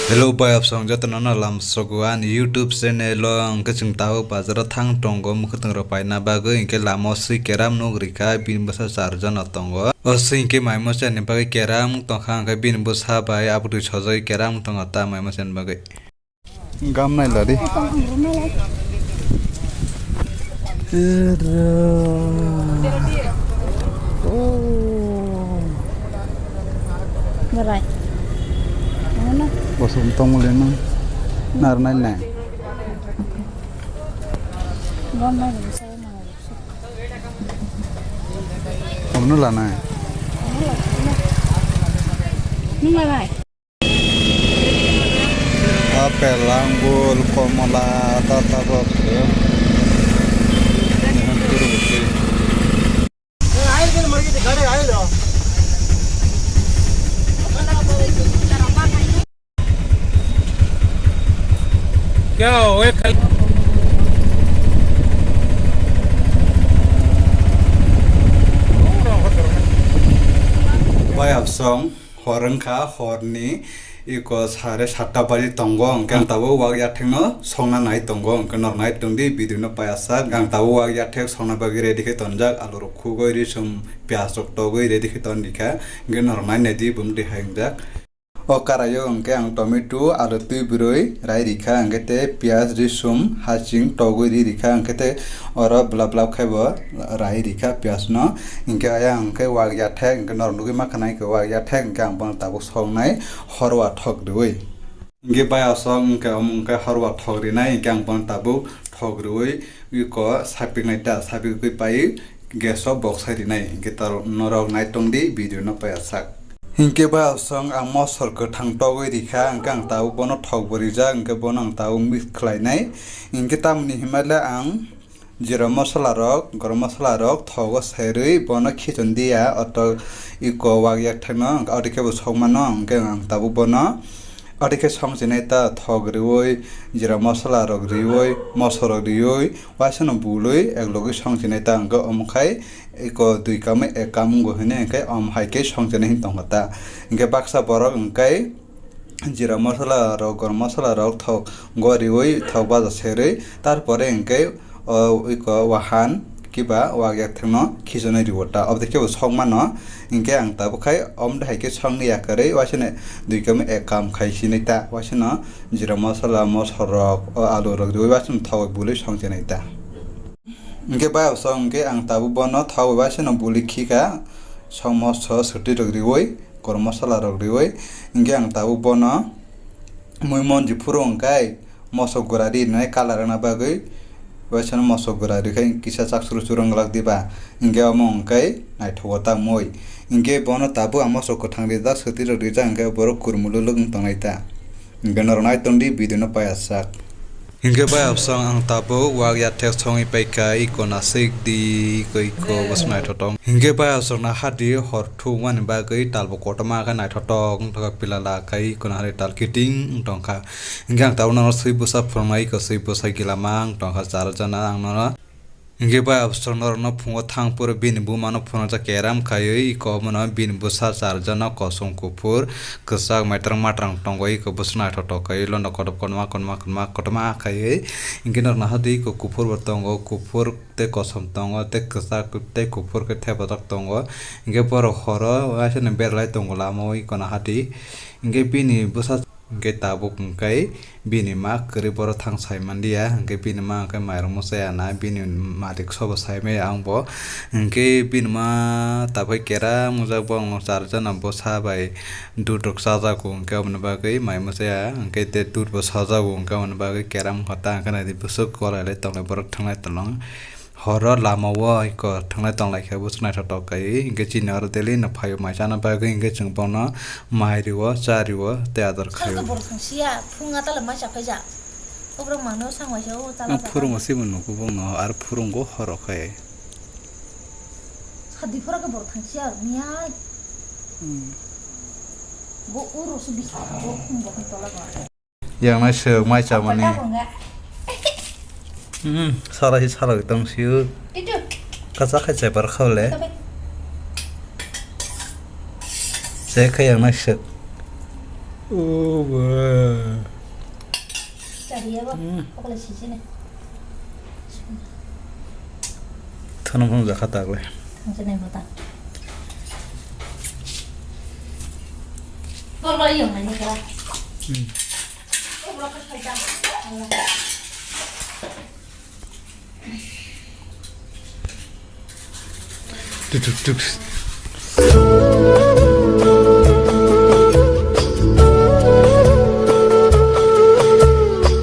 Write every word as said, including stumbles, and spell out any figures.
Hello, bayapsong jotono no lamsogo ani YouTube channel o, hwnkhe chwng tabuk bazar o thang tongo, mwkhwtwng rok paina bagwi, hwnkhe lama o swi keram nuk rikha, bini bwsa char jona tongo. O swi hwnkhe mai masa ni bagwi keram tongkha, hwnkhe bini bwsa bai abutwi sojagwi keram tongo ta mai masa ni bagwi. Gam nai ladi. Berai. Ano? Bosong tong muli no. Nar nai nai. Gam nai ni saya nai. Kamu nula nai. Nung nai. Apple, anggur, komola, ta tabok. Bayapsong. Hor wngkha, horni iko sare satta baji tongo, hwnkhe ang tabuk wak yathekno songna nai tongo, hwnkhe norok nai tongdi video no paiyasak. Ang tabuk wak yathek songna bagwi ready khe tonjak, alu rok khugwi, risum, piyaj rok togwi ready khe tongkha, hwnkhe norok nai naidi bumtwi hai wngjak. O karaio hwnkhe ang tomato, alu twi bwrwi rai rikha, hwnkhe tei piyaj, risum, haching togwi ri rikha, hwnkhe tei oro blab blab khaibo rai rikha piyaj no. Hwnkhe ayang hwnkhe wak yathek, hwnkhe norok nugwi mankha na, hwnkhe wak yathek, hwnkhe ang bono tabuk soknai horwa thok riwi. Hwnkhe bayapsong hwnkhe omo hwnkhe horwa thok rinai, hwnkhe ang bono tabuk thok riwi iko sapiknai ta, sapikgwi pai gas o boksai rinai, hwnkhe norok nai tongdi video no paiyasak. Hwnkhe bayapsong ang mosor kwthang togwi rikha, hwnkhe ang tabuk bono thok bo rijak, hwnkhe bono ang tabuk mix khlainai, hwnkhe tamoni hinmale ang Jira masala rok, garam masala rok thogo serwi bono khichon dia, oto iko wak yak thangno, odi khe bo sokmano, hwnkhe ang tabuk bono odi khe songchinai ta thok riwi, jira masala rok riwi, moso rok riwi, waisano bului eklogwi songchinai ta, hwnkhe omo khai iko dui kam ek kam wngo hinwi hwnkhe omo hai khe songchinai hin tongkha ta. Hwnkhe baksa borok hwnkhe jira masala rok, garam masala rok thok go riwi thok baja serwi, tarpore hwnkhe o iko wahan kiba wak yak thangno khichonwi riwo ta. Obodikhe bo sokmano, hwnkhe ang tabuk khai omo hai khe songni yakarwi waisano dui kam ek kam khai sinai ta, waisano jira masala, mosor rok, o alu rok riwi waisano thok bului songchinai ta. Hwnkhe bayapsong hwnkhe ang tabuk bono thok bai waisano bului khikha, song moso swtwi rok riwi, garam masala rok riwi, hwnkhe ang tabuk bono mui monji phuru hwnkhe moso gura rinai colour wngna bagwi, waisano moso gura rikhai kisa chak churu churu wng glak diba, hwnkhe omo hwnkhe naithogo ta mui, hwnkhe bono tabuk ang moso kwthang rijak, swtwi rok rijak, hwnkhe borok kurmululuk wng tongnai ta. Hwnkhe norok nai tongdi video no paiyasak. Hwnkhe bayapsong ang tabuk wak yathek songwi paikha, iko nasik di, iko, iko bwswk naithotok. Hwnkhe bayapsong na hadi hor thumani bagwi talbo kotorma khe naithotok wngthokha, pilala khai iko nahari tal kiting wngtongkha. Hwnkhe ang tabuk nono swi bwsa phwrwngnai, iko swi bwsa gilama wngtongkha, char jana ang nono. Hwnkhe bayapsong norokno phungo thang phuru bini bumano phunukjak keram khaiwi, iko omono bini bwsa char jana kosom kuphur kwchak maitrang matrang tongo, iko bwswk naithotok khaiwi lono kotor kotorma kotorma kotorma kotorma khaiwi. Hwnkhe norok nahardi iko kuphur bo tongo, kuphur tei kosom tongo, tei kwchak tei kuphur khe thepajak tongo. Hwnkhe borok horo waisano beralai tongo lama o, iko nahardi. Hwnkhe bini bwsa Hwnkhe tabuk hwnkhe bini ma kwrwi borok thang sai manliya, hwnkhe bini ma hwnkhe mairung mwchaya na, bini malik sobo sai maya ang bo. Hwnkhe bini ma tabuk keram wngjak, bo ang char jana bwsa bai duduk chajago, hwnkhe aboni bagwi mai mwchaya, hwnkhe tei dud bo sajago, hwnkhe aboni bagwi keram wngkha ta, hwnkhe naidi bwswk kwlai lai tonglai borok thanglai tonglang. Horo lama o iko thanglai tonglai khe bwswk naithotok kaiwi, hwnkhe chini oro daily no phaio mai chana bagwi, hwnkhe chwng bono mai rwo, cha rwo tei ador khaio. Salke borok thangsiya, phunga tala mai chaphai ja. Obrok mangno sang waisa o chala. Ang phurungo simo nugo bongno, ar phurungo horo khe. Sadi phora khe borok thangsiya, miyai. Hmm. Bo uro se bisa, bo khum bo khum tola ba. Yang nai suk mai chamani. Apa dah, Bangga? Hmm, sala hi sala tong siu. Itu. Kacha khai chai par khau le. Tapi. Chai khai yang nai suk. Obo. Chariya ba, hmm. Pokla sisine. Thano phang jakha tagle. Thangse nai mata. Pokla yang nai ka. Hmm. Pokla ka khai ta. Tuk, tuk, tuk.